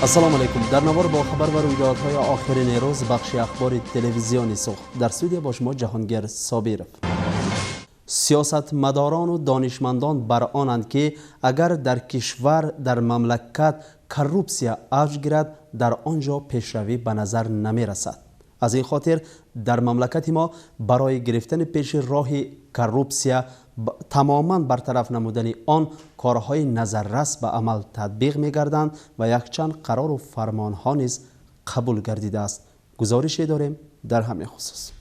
Ассалому алайкум. Дар навор бо хабар ва рӯйдодҳои охирини рӯз бахши ахбори телевизиони Суғд. Дар студия бо шумо Ҷаҳонгир Собиров. Сиёсатмадорону донишмандон бар онанд, ки агар дар кишвар, дар мамлакат коррупсия авҷ гирад, дар он ҷо пешравӣ ба назар намерасад. Аз ин хотир дар мамлакати мо барои гирифтани пеши роҳи коррупсия, тамоман бартараф намудани он, корҳои назаррас ба амал татбиқ мегарданд ва якчанд қарору фармонҳо низ қабул гардидааст. Гузорише дорем дар ҳамин хусус.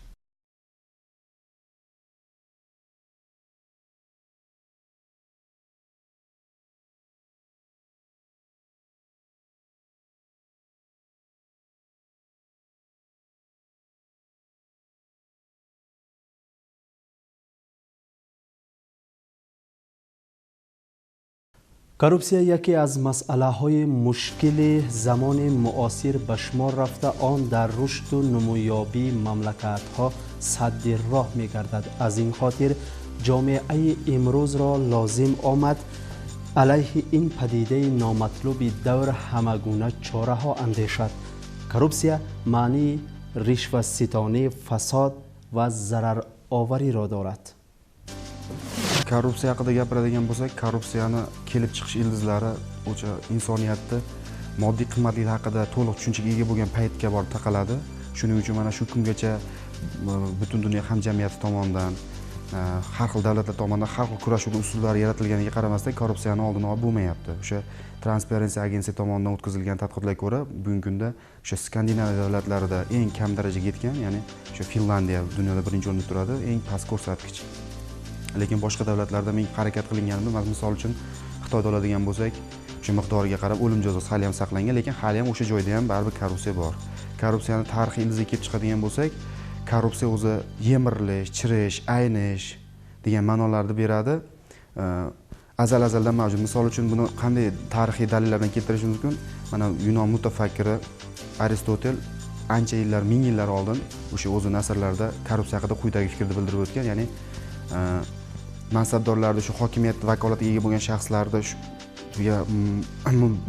Коррупсия яке аз масъалаҳои мушкили замони муосир ба шумор рафта, он дар рушду нумӯёбии мамлакатҳо садди роҳ мегардад. Аз ин хотир ҷомеаи имрӯзро лозим омад алайҳи ин падидаи номатлуби давр ҳамагуна чораҳо андешад. Коррупсия маънии ришваситонӣ, фасод ва зараровариро дорад. Korrupsiya haqida gapiradigan bo'lsak, korrupsiyani kelib chiqish ildizlari o'sha insoniyatni moddiy qimmatlik haqida to'liq tushunchaga ega bo'lgan paytga borib taqaladi. Shuning uchun mana shu kungacha butun dunyo hamjamiyati tomonidan, har xil davlatlar tomonidan har xil kurashuv usullari yaratilganiga qaramasdan korrupsiyani oldini olib bo'lmayapti. O'sha Transparency Agency tomonidan o'tkazilgan tadqiqotlarga ko'ra, bugungi kunda o'sha Skandinaviya davlatlarida eng kam darajaga yetgan, ya'ni o'sha Finlandiya dunyoda birinchi o'rinda turadi, eng past ko'rsatkich. Lekin boshqa davlatlarda men harakat qilinganimda, misol uchun Xitoyda oladigan bo'lsak, o'sha miqdoriga qarab o'lim jazosi hali ham saqlangan, lekin hali ham o'sha joyda ham baribir korrupsiya bor. Korrupsiyani tarixiy ildiziga kelib chiqadigan bo'lsak, korrupsiya o'zi yemirilish, chirish, aynish degan ma'nolarni beradi. Azal-azaldan mavjud. Misol uchun buni qanday tarixiy dalillar bilan keltirish mumkin? Mana Yunon mutafakkiri Aristotel ancha yillar, ming yillar oldin o'sha o'zi nasrlarida korrupsiya haqida quyidagi fikrni bildirib o'tgan, ya'ni mansabdorlarda, shu hokimiyat vakolatiga ega bo'lgan shaxslarda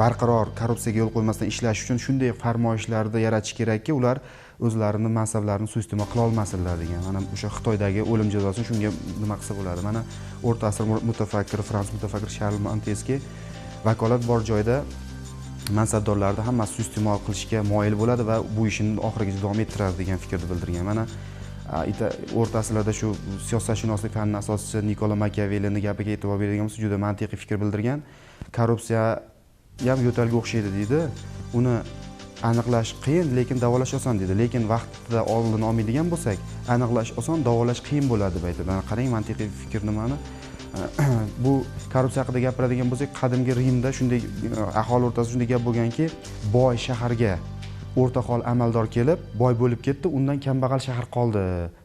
barqaror korrupsiyaga yo'l qo'ymasdan ishlash uchun shunday farmoyishlarni yaratish kerakki, ular o'zlarini mansablarini suiiste'mol qila olmasinlar degan. Mana o'sha Xitoydagi o'lim jazosini shunga nima qilsa bo'ladi. Mana o'rta asr mutafakkiri, fransuz mutafakkiri Sharl Monteskye vakolat bor joyda mansabdorlarni hammasi suiiste'mol qilishga moyil bo'ladi va bu ishini oxirigacha davom ettiradi degan fikrni bildirgan. Mana o'rta asrlarda shu siyosatshunoslik fanining asoschisi Nikkolo Makiavellining gapiga e'tibor beradigan bo'lsak, juda mantiqiy fikr bildirgan. Korrupsiya ham yo'talga o'xshaydi deydi. Uni aniqlash qiyin, lekin davolash oson deydi. Lekin vaqtida oldini olmaydigan bo'lsak, aniqlash oson, davolash qiyin bo'ladi deb aytadi. Mana qarang, mantiqiy fikr nimani? Bu korrupsiya haqida gapiradigan bo'lsak, qadimgi Rimda shunday aholi o'rtasida shunday gap bo'lganki, boy shaharga o'rta hol amaldor kelib, boy bo'lib ketdi, undan kambag'al shahar qoldi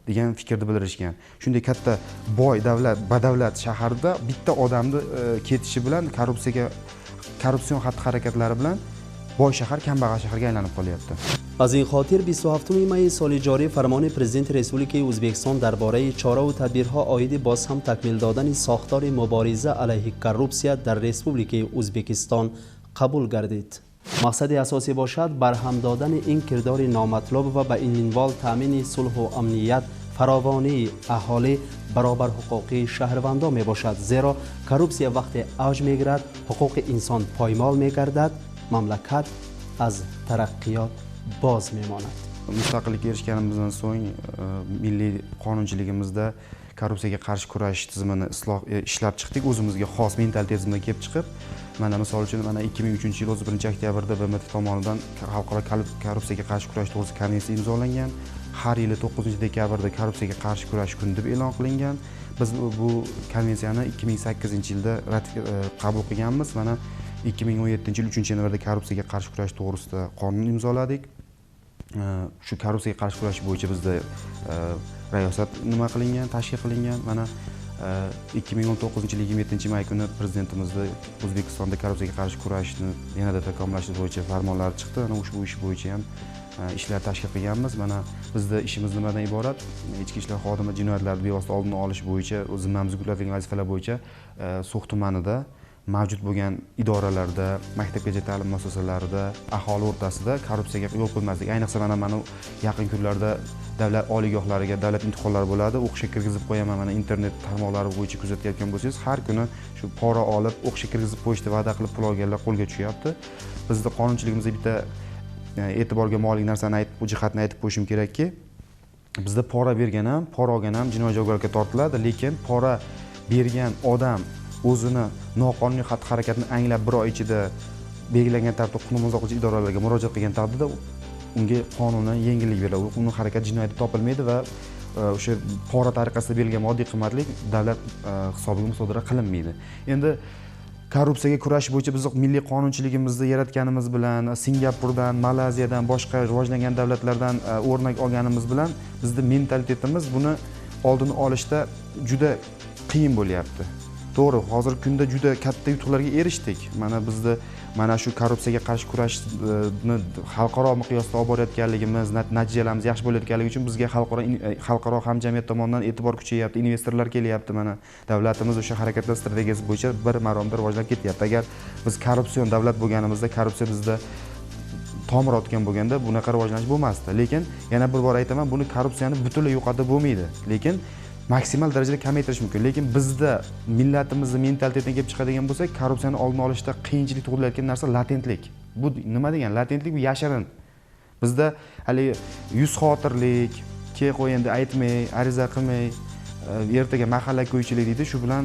degan fikrni bildirishgan. Shunday katta boy davlat, badavlat shaharda bitta odamni ketishi bilan korrupsiyaga, korrupsion xatti-harakatlari bilan boy shahar kambag'al shaharga aylanib qolyapti. Аз ин хотир 27 майи соли ҷорӣ фармони Президенти Республикаи Ӯзбекистон дар бораи чораву тадбирҳо оиди боз ҳам такмил додани сохтори мубориза алайҳи коррупсия дар Республикаи Ӯзбекистон қабул гардид. Мақсади асосӣ бошад барҳам додани ин кирдори номатлуб ва ба ин минвол таъмини сулҳу амният, фаровонии аҳолӣ, баробарҳуқуқии шаҳрвандон мебошад. Зеро коррупсия вақте авҷ мегирад, ҳуқуқи инсон поймол мегардад, мамлакат аз тараққиёт боз мемонад. Mustaqillikka erishganimizdan so'ng milliy qonunchiligimizda korrupsiyaga qarshi kurashish tizimini isloh ishlab chiqdik. O'zimizga xos mentalitetimizdan kelib chiqib, mana misol uchun mana 2003-yil 31-oktyabrda BMT tomonidan xalqaro korrupsiyaga qarshi kurash to'g'risida konvensiya imzolangan. Har yili 9-dekabrda korrupsiyaga qarshi kurash kuni deb e'lon qilingan. Biz bu konvensiyani 2008-yilda qabul qilganmiz. Mana 2017-yil 3-yanvarda korrupsiyaga qarshi kurash to'g'risida qonun imzoladik. Shu korrupsiyaga qarshi kurash bo'yicha bizda rayosat nima qilingan, tashkil qilingan. Mana 2019-yil 27 may kuni prezidentimizni O'zbekistonda korrupsiyaga qarshi kurashni yanada takomillashtirish bo'yicha farmonlari chiqdi. Ana ushbu ish bo'yicha ham ishlar tashkil qilganmiz. Mana bizda ishimiz nimadan iborat? Ichki ishlar xodimi jinoyatlarni bevosita oldini olish bo'yicha zimmamizga yuklatilgan vazifalar bo'yicha So'x tumanida Mavjud bo'lgan idoralarda, maktabgacha ta'lim muassasalarida, aholi o'rtasida korrupsiyaga yo'l qo'ymaslik. Ayniqsa mana yaqin kunlarda davlat oliygohlariga davlat imtihonlari bo'ladi, o'qishga kirgizib qo'yaman. Mana internet tarmoqlari bo'yicha kuzatayotgan bo'lsangiz, har kuni shu pora olib o'qishga kirgizib qo'yishni va'da qilib pul olganlar qo'lga tushyapti. Bizda qonunchiligimizda bitta e'tiborga molik narsani aytib, bu jihatni aytib qo'yishim kerakki, bizda pora bergan ham, pora olgan ham jinoiy javobgarlikka tortiladi, lekin pora bergan odam o'zini noqonuniy xatti-harakatini anglab bir oy ichida belgilangan tartibda huquqni muhofaza qiluvchi idoralarga murojaat qilgan taqdirda unga qonunan yengillik beriladi. Uni harakati jinoiy deb topilmaydi va o'sha pora tariqasida berilgan moddiy qimmatlik davlat hisobiga musodara qilinmaydi. Endi korrupsiyaga kurash bo'yicha biz milliy qonunchiligimizni yaratganimiz bilan Singapurdan, Malayziyadan, boshqa rivojlangan davlatlardan o'rnak olganimiz bilan bizning mentalitetimiz buni oldini olishda juda qiyin bo'lyapti. To'g'ri, hozirgi kunda juda katta yutuqlarga erishdik. Mana bizda mana shu korrupsiyaga qarshi kurashni xalqaro miqyosda olib borayotganligimiz, natijalarimiz yaxshi bo'layotganligi uchun bizga xalqaro hamjamiyat tomonidan e'tibor kuchayyapti, investorlar kelyapti. Mana davlatimiz o'sha harakatlar strategiyasi bo'yicha bir maromda rivojlanib ketyapti. Agar biz korrupsion davlat bo'lganimizda, korrupsiya bizda tomir otgan bo'lganda bunaqa rivojlanish bo'lmasdi. Lekin yana bir bor aytaman, buni korrupsiyani butunlay yo'qotib bo'lmaydi. Lekin maksimal darajada kamaytirish mumkin. Lekin bizda millatimizning mentalitetidan kelib chiqadigan bo'lsak, korrupsiyani oldini olishda qiyinchilik tug'dirayotgan narsa latentlik. Bu nima degani? Latentlik bu yashirin. Bizda hali yuz xotirlik, ke qo'y endi aytmay, ariza qilmay, ertaga mahalla ko'ychilik deydi, shu bilan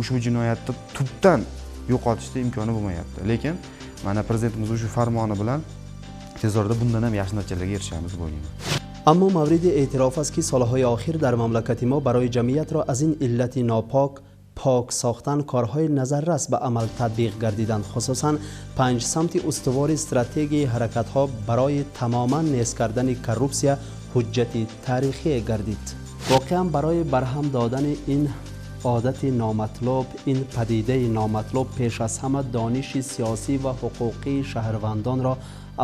ushbu jinoyatni tubdan yo'qotishda imkoni bo'lmayapti. Lekin mana prezidentimiz ushbu farmoni bilan tez orada bundan ham yaxshi natijalarga erishamiz deb o'ylayman. Аммо мавриди эътироф аст, ки солҳои охир дар мамлакати мо барои ҷамъиятро аз ин иллати нопок пок сохтан корҳои назаррас ба амал татбиқ гардиданд. Хусусан панҷ самти устувори стратегияи ҳаракатҳо барои тамоман нест кардани коррупсия ҳуҷҷати таърихие гардид. Воқеан барои барҳам додани ин одати номатлуб, ин падидаи номатлуб пеш аз ҳама дониши сиёсӣ ва ҳуқуқии шаҳрвандонро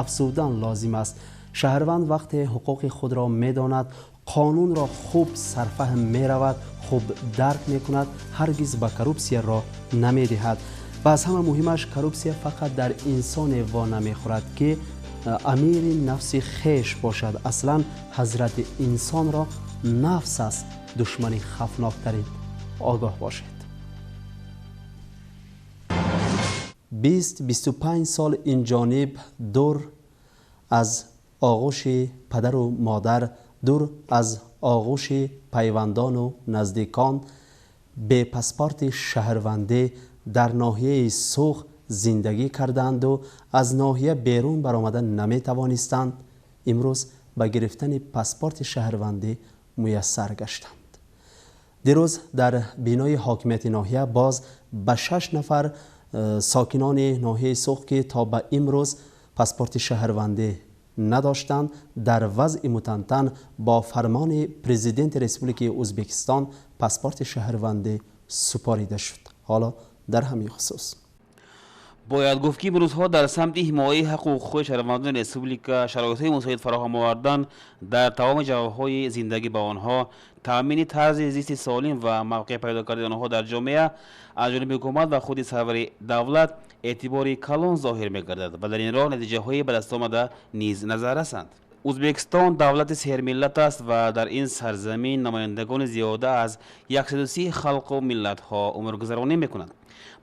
афзудан лозим аст. Шаҳрванд вақте ҳуқуқи худро медонад, қонунро хуб сарфаҳм меравад, хуб дарк мекунад, ҳаргиз ба коррупсия роҳ намедиҳад. Ва аз ҳама муҳимаш, коррупсия фақат дар инсоне во намехӯрад, ки амири нафси хеш бошад. Аслан ҳазрати инсонро нафс аст душмани хавфноктарин. Огоҳ бошед. 20-25 сол ин ҷониб дур аз оғӯши падару модар, дур аз оғӯши пайвандону наздикон, бепаспорти шаҳрвандӣ дар ноҳияи Суғд зиндагӣ карданду аз ноҳия берун баромада наметавонистанд, имрӯз ба гирифтани паспорти шаҳрвандӣ муяссар гаштанд. Дирӯз дар бинои ҳокимияти ноҳия боз ба 6 нафар сокинони ноҳияи Суғд, ки то ба имрӯз паспорти шаҳрвандӣ надоштанд, дар вазъи мутантан бо фармони президенти Республикаи Ӯзбекистон паспорти шаҳрвандӣ супорида шуд. Ҳоло дар ҳамин хусус бояд гуфт, ки имрӯзҳо дар самти ҳимояи ҳаққу ҳуқуқи шаҳрвандони республика шароитҳои мусоид фароҳам овардан дар тамоми ҷавобҳои зиндагӣ ба онҳо, таъмини тарзи зисти солим ва мавқеъ пайдо кардани онҳо дар ҷомеа аз ҷониби ҳукумат ва худи сарвари давлат эътибори калон зоҳир мегардад ва дар ин роҳ натиҷаҳои ба даст омада низ назаррасанд. Ӯзбекистон давлати сермиллат аст ва дар ин сарзамин намояндагони зиёда аз 130 халқу миллатҳо умргузаронӣ мекунанд.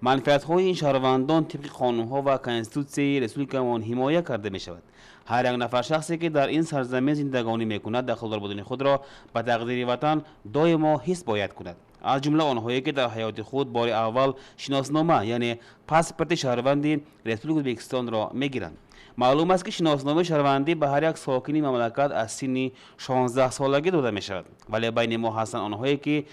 Манфиатҳои ин шаҳрвандон тибқи қонунҳо ва конститутсияи республикамон ҳимоя карда мешавад. Ҳар як нафар шахсе, ки дар ин сарзамин зиндагонӣ мекунад, дахлдор будани худро ба тақдири ватан доимо ҳис бояд кунад. Аз ҷумла онҳое, ки дар ҳаёти худ бори аввал шиноснома, яъне паспорти шаҳрванди Республикаи Ӯзбекистонро мегиранд. Маълум аст, ки шиносномаи шаҳрвандӣ ба ҳар як сокини мамлакат аз синни 16 солагӣ дода мешавад, вале байни мо ҳастанд онҳое, ки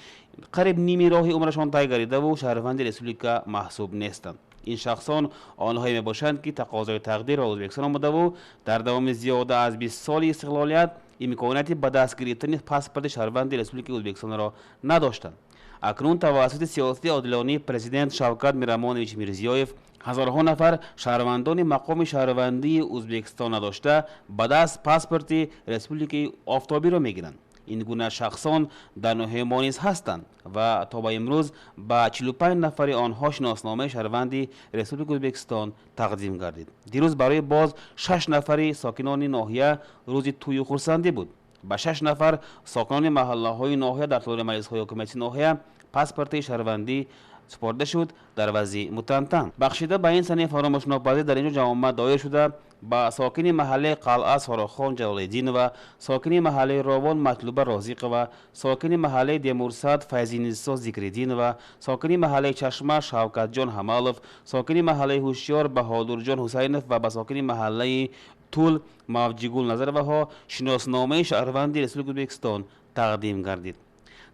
қариб ними роҳи умрашон тай гардидаву шаҳрванди республика маҳсуб нестанд. Ин шахсон онҳое мебошанд, ки тақозои тақдир ба Ӯзбекистон омадаву дар давоми зиёда аз 20 соли истиқлолият имконияти ба даст гирифтани паспорти шаҳрванди Республикаи Ӯзбекистонро надоштанд. Акнун тавассути сиёсати одилонии президент Шавкат Мирамонович Мирзиёев ҳазорҳо нафар шаҳрвандони мақоми шаҳрвандии Ӯзбекистон надошта ба даст паспорти Республикаи Офтобиро мегиранд. Ин гуна шахсон дар ноҳияи мо низ ҳастанд ва то ба имрӯз ба 45 нафари онҳо шиносномаи шаҳрванди Республикаи Ӯзбекистон тақдим гардид. Дирӯз барои боз 6 нафари сокинони ноҳия рӯзи тӯю хурсандӣ буд. Ба 6 нафар сокинони маҳаллаҳои ноҳия дар толори маҷлисҳои ҳокимияти ноҳия паспорти шаҳрвандӣ супорда шуд дар вазъи мутантан. Бахшида ба ин санаи фаромӯшнопазир дар ин ҷо ҷамъомад доир шуда ба сокини маҳаллаи Қалъа Сорохон Ҷалолиддинова, сокини маҳаллаи Ровон Матлуба Розиқова, сокини маҳаллаи Демурсад Файзинисо Зикриддинова, сокини маҳаллаи Чашма Шавкатҷон Ҳамалов, сокини маҳаллаи Ҳушёр Баҳодурҷон Ҳусайнов ва ба сокини маҳаллаи Тул Мавҷигул Назароваҳо шиносномаи шаҳрванди Республикаи Ӯзбекистон тақдим гардид.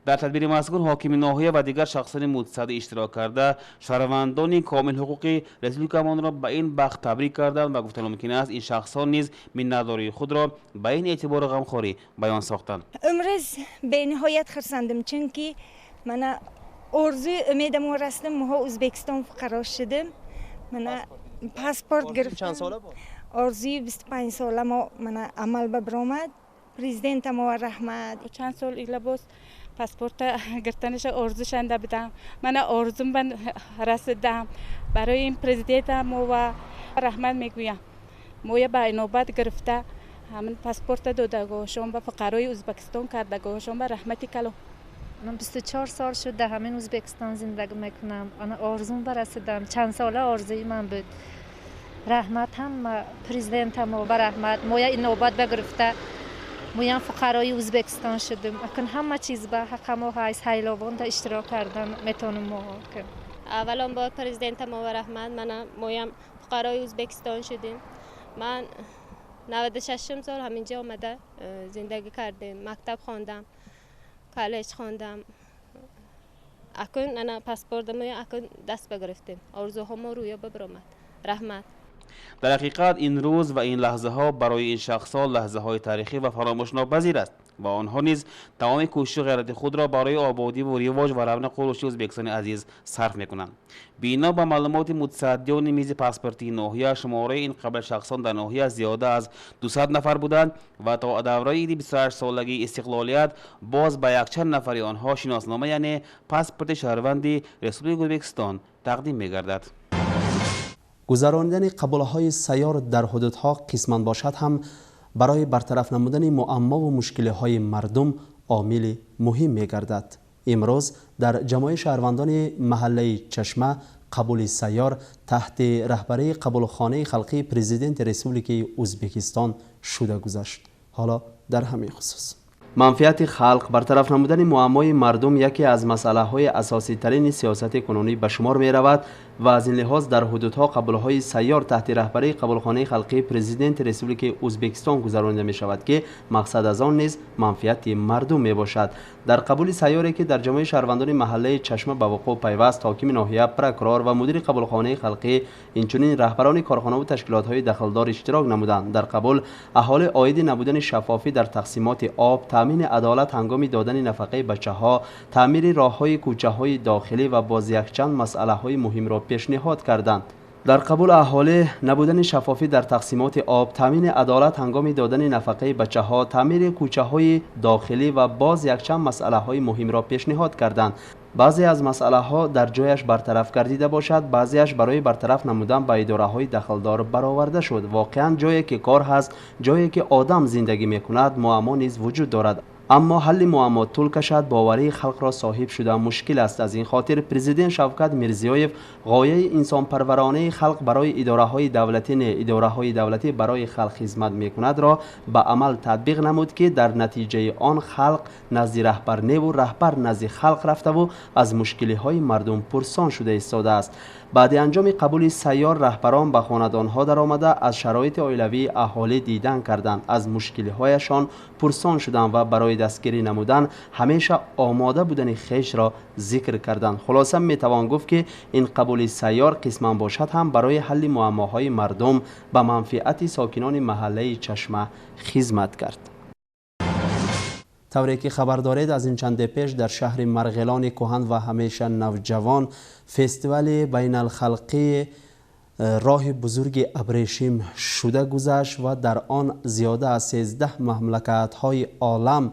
Дар тадбири мазкур ҳокими ноҳия ва дигар шахсони мутасаддӣ иштирок карда шаҳрвандони комилҳуқуқи республикамонро ба ин бахт табрик карданд ва гуфтан мумкин аст, ин шахсон низ миннатдории худро ба ин эътибору ғамхорӣ баён сохтанд. Имрӯз бениҳоят хурсандим, чунки мана орзуи умедамо расидим, моҳо Ӯзбекистон фуқаро шудим, мана паспорт гирифтем. Орзуи 25 сола мо мана амал ба биромад. Президентамо раҳмат. Чанд сол ила боз паспорта гирифтанаша орзушанда будам, мана орзум ба расидам. Барои ин президентамо ва раҳмат мегӯям. Моя ба инобат гирифта ҳамин паспорта додагоҳошон ба фуқарои Ӯзбекистон кардагоҳошон ба раҳмати калон. Ман 24 сол шуд дар ҳамин Ӯзбекистон зиндагӣ мекунам. Ана орзум ба расидам, чанд сола орзуи ман буд. Раҳмат ҳама президентамо ба раҳмат, моя инобат ба гирифта моям фуқарои Ӯзбекистон шудем. Акун ҳама чиз ба ҳаққамо ҳаст, ҳайловонда иштирок кардан метавонем мо. Аввалон бор президентамо ва раҳмат, мана моям фуқарои Ӯзбекистон шудем. Ман 96 сол ҳаминҷо омада зиндагӣ кардем, мактаб хондам, коллеҷ хондам. Акун ана паспортамо акун даст ба гирифтем. Орзуҳо мо рӯё ба биромад. Раҳмат. Дар ҳақиқат ин рӯз ва ин лаҳзаҳо барои ин шахсҳо лаҳзаҳои таърихӣ ва фаромӯшнопазир аст ва онҳо низ тамоми кӯшишу ғайрати худро барои ободиву ривоҷ ва равнақу рушди Ӯзбекистони азиз сарф мекунанд. Бино ба маълумоти мутасаддиёни мизи паспортии ноҳия, шумораи ин қабил шахсон дар ноҳия зиёда аз 200 нафар буданд ва то давраи иди 28-солагии истиқлолият боз ба якчанд нафари онҳо шиноснома, яъне паспорти шаҳрванди Республикаи Ӯзбекистон тақдим мегардад. Гузаронидани қабулҳои сайёр дар ҳудудҳо қисман бошад ҳам барои бартараф намудани муаммову мушкилиҳои мардум омили муҳим мегардад. Имрӯз дар ҷамоаи шаҳрвандони маҳаллаи Чашма қабули сайёр таҳти раҳбарии қабулхонаи халқии президенти Республикаи Ӯзбекистон шуда гузашт. Ҳоло дар ҳамин хусус манфиати халқ, бартараф намудани муаммои мардум яке аз масъалаҳои асоситарини сиёсати кунунӣ ба шумор меравад ва аз ин лиҳоз дар ҳудудҳо қабулҳои сайёр таҳти раҳбарии қабулхонаи халқии президенти Республикаи Ӯзбекистон гузаронида мешавад, ки мақсад аз он низ манфиати мардум мебошад. Дар қабули сайёре ки дар ҷамоаи шаҳрвандони маҳаллаи Чашма ба вуқӯъ пайваст, ҳокими ноҳия, прокурор ва мудири қабулхонаи халқӣ, инчунин раҳбарони корхонаву ташкилотҳои дахлдор иштирок намуданд. Дар қабул аҳолӣ оиди набудани шаффофӣ дар тақсимоти об, таъмини адолат ҳангоми додани нафақаи бачаҳо, таъмири роҳҳои кӯчаҳои дохилӣ ва боз якчанд масъалаҳои муҳимро пешниҳод карданд. Дар қабул аҳолӣ набудани шаффофӣ дар тақсимоти об, таъмини адолат ҳангоми додани нафақаи бачаҳо, таъмири кӯчаҳои дохилӣ ва боз якчанд масъалаҳои муҳимро пешниҳод карданд. Баъзе аз масъалаҳо дар ҷояш бартараф гардида бошад, баъзеаш барои бартараф намудан ба идораҳои дахлдор бароварда шуд. Воқеан ҷое ки кор ҳаст, ҷое ки одам зиндагӣ мекунад, муаммо низ вуҷуд дорад. Аммо ҳалли муаммо тӯл кашад, боварии халқро соҳиб шуда мушкил аст. Аз ин хотир президент Шавкат Мирзиёев ғояи инсонпарваронаи халқ барои идораҳои давлатӣ не, идораҳои давлатӣ барои халқ хизмат мекунадро ба амал татбиқ намуд, ки дар натиҷаи он халқ назди раҳбар неву раҳбар назди халқ рафтаву аз мушкилиҳои мардум пурсон шуда истодааст. Баъди анҷоми қабули сайёр раҳбарон ба хонадонҳо даромада аз шароити оилавии аҳолӣ дидан карданд, аз мушкилиҳояшон пурсон шуданд ва барои дастгирӣ намудан ҳамеша омода будани хешро зикр карданд. Хулоса метавон гуфт, ки ин қабули сайёр қисман бошад ҳам барои ҳалли муаммоҳои мардум ба манфиати сокинони маҳаллаи Чашма хизмат кард. Тавре ки хабар доред, аз ин чанде пеш дар шаҳри Марғилони кӯҳан ва ҳамеша навҷавон фестивали байналхалқии роҳи бузурги абрешим шуда гузашт ва дар он зиёда аз 13 мамлакатҳои олам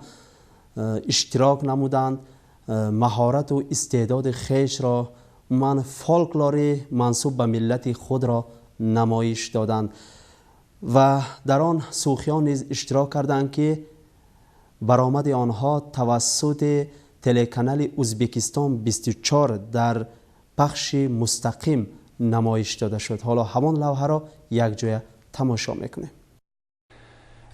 иштирок намуданд, маҳорату истеъдоди хешро, ман фолклори мансуб ба миллати худро намоиш доданд ва дар он сӯхиён низ иштирок карданд, ки баромади онҳо тавассути телеканали Узбекистон 24 дар пахши мустақим намоиш дода шуд. Ҳоло ҳамон лавҳаро якҷоя тамошо мекунем.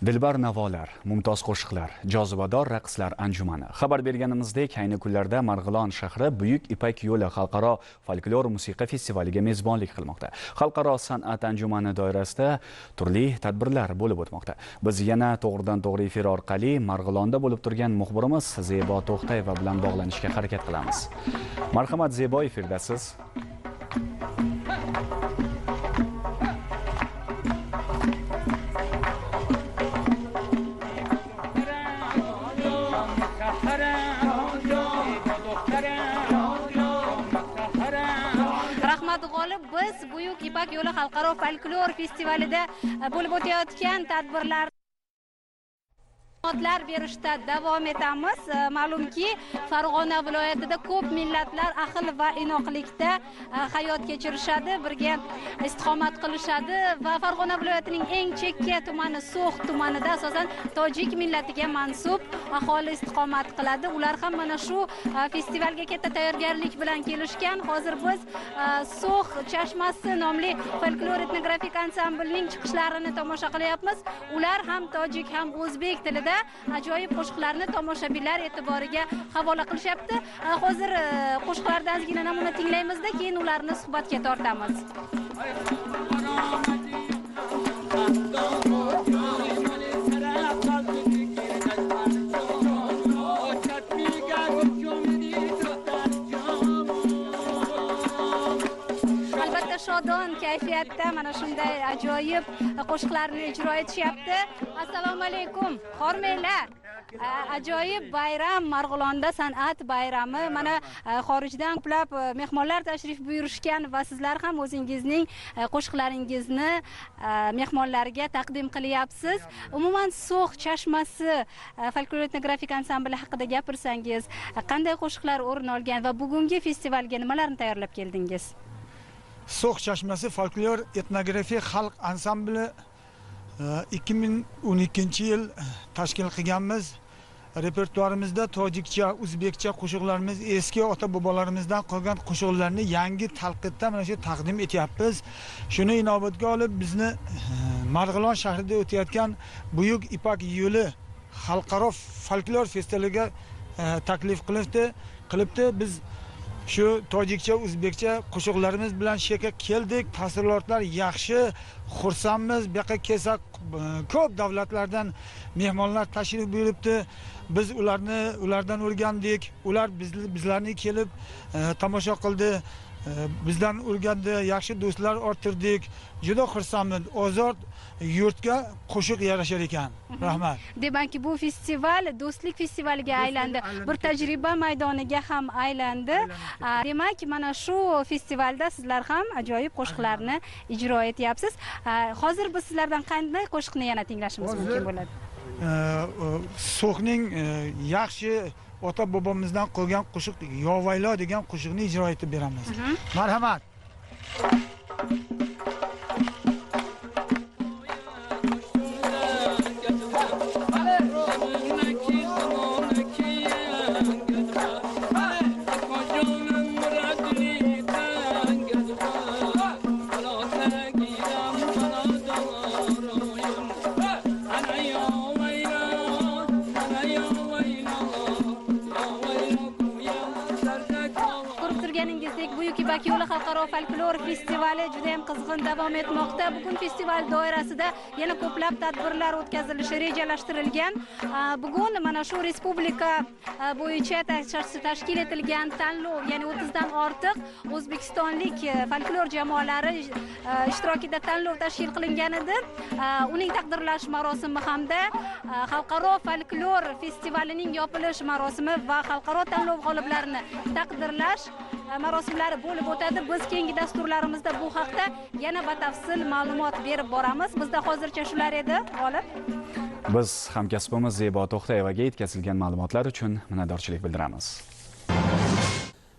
Dilbar navolar, mumtoz qo'shiqlar, jozibador raqslar anjumani. Xabar berganimizdek, ayni kunlarda Marg'ilon shahri Buyuk Ipak yo'li xalqaro folklor musiqa festivaliga mezbonlik qilmoqda. Xalqaro san'at anjumani doirasida turli tadbirlar bo'lib o'tmoqda. Biz yana to'g'ridan-to'g'ri efir orqali Marg'ilonda bo'lib turgan muxbirimiz Zebo To'xtayeva bilan bog'lanishga harakat qilamiz. Marhamat Zebo, efirdasiz. Biz Buyuk Ipak yo'li xalqaro folklor festivalida bo'lib o'tayotgan tadbirlar ma'lumotlar berishda davom etamiz. Ma'lumki, Farg'ona viloyatida ko'p millatlar ahil va inoqlikda hayot kechirishadi, birga istiqomat qilishadi va Farg'ona viloyatining eng chekka tumani So'x tumanida asosan tojik millatiga mansub aholi istiqomat qiladi. Ular ham mana shu festivalga katta tayyorgarlik bilan kelishgan. Hozir biz So'x chashmasi nomli folklor etnografik ansamblining chiqishlarini tomosha qilyapmiz. Ular ham tojik ham o'zbek tilida ajoyib qo'shiqlarni tomoshabinlar e'tiboriga havola qilishyapti. Hozir qo'shiqlardan ozgina namuna tinglaymizda, keyin ularni suhbatga tortamiz. Albatta shodon kayfiyatda mana shunday ajoyib qo'shiqlarni ijro etishyapti. Assalomu alaykum, hormanglar. Ajoyib bayram, Marg'ilonda san'at bayrami. Mana xorijdan ko'plab mehmonlar tashrif buyurishgan va sizlar ham o'zingizning qo'shiqlaringizni mehmonlarga taqdim qilyapsiz. Umuman So'x chashmasi folklor etnografik ansambli haqida gapirsangiz, qanday qo'shiqlar o'rin olgan va bugungi festivalga nimalarni tayyorlab keldingiz? So'x chashmasi folklor etnografiya xalq ansambli 2012-yil tashkil qilganmiz. Repertuarimizda tojikcha, o'zbekcha qo'shiqlarimiz, eski ota-bobolarimizdan qolgan qo'shiqlarni yangi talqidda mana shu taqdim etyapmiz. Shuni inobatga olib bizni Marg'ilon shahrida o'tayotgan Buyuk Ipak yo'li xalqaro folklor festivaliga taklif qilibdi. Biz shu tojikcha, o'zbekcha qo'shiqlarimiz bilan shu yerga keldik. Taassurotlar yaxshi, xursandmiz. Bu yoqqa kelsak ko'p davlatlardan mehmonlar tashrif buyuribdi. Biz ulardan o'rgandik. Ular bizlarni kelib tomosha qildi. Bizdan o'rgandi, yaxshi do'stlar orttirdik. Juda xursandmiz. Ozod yurtga qo'shiq yarashar ekan. Rahmat. Demakki, bu festival do'stlik festivaliga aylandi. Bir tajriba maydoniga ham aylandi. Demak, mana shu festivalda sizlar ham ajoyib qo'shiqlarni ijro etyapsiz. Hozir biz sizlardan qanday qo'shiqni yana tinglashimiz mumkin bo'ladi? So'xning yaxshi ota-bobomizdan qolgan qo'shiq Yovaylo degan qo'shiqni ijro etib beramiz. Marhamat. Ipak yo'li xalqaro folklor festivali juda ham qizg'in davom etmoqda. Bugun festival doirasida yana ko'plab tadbirlar o'tkazilishi rejalashtirilgan. Bugun mana shu respublika bo'yicha tashkil etilgan tanlov, ya'ni 30 dan ortiq o'zbekistonlik folklor jamoalari ishtirokida tanlov tashkil qilingan edi. Uning taqdirlash marosimi hamda xalqaro folklor festivalining yopilish marosimi va xalqaro tanlov g'oliblarini taqdirlash marosimlari bo'lib o'tadi. Biz keyingi dasturlarimizda bu haqda yana batafsil ma'lumot berib boramiz. Bizda hozircha shular edi, G'olib. Biz hamkasbimiz Zebo To'xtayevaga yetkazilgan ma'lumotlar uchun minnatdorchilik bildiramiz.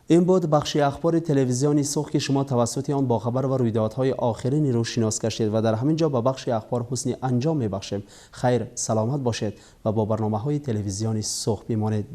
Ин буд бахши ахбори телевизиони Суғд, ки шумо тавассути он бо хабар ва рӯйдодҳои охирини рӯз шинос гаштед ва дар ҳамин ҷо ба бахши ахбор ҳусни анҷом мебахшем. Хайр, саломат бошед ва бо барномаҳои телевизиони Суғд бимонед.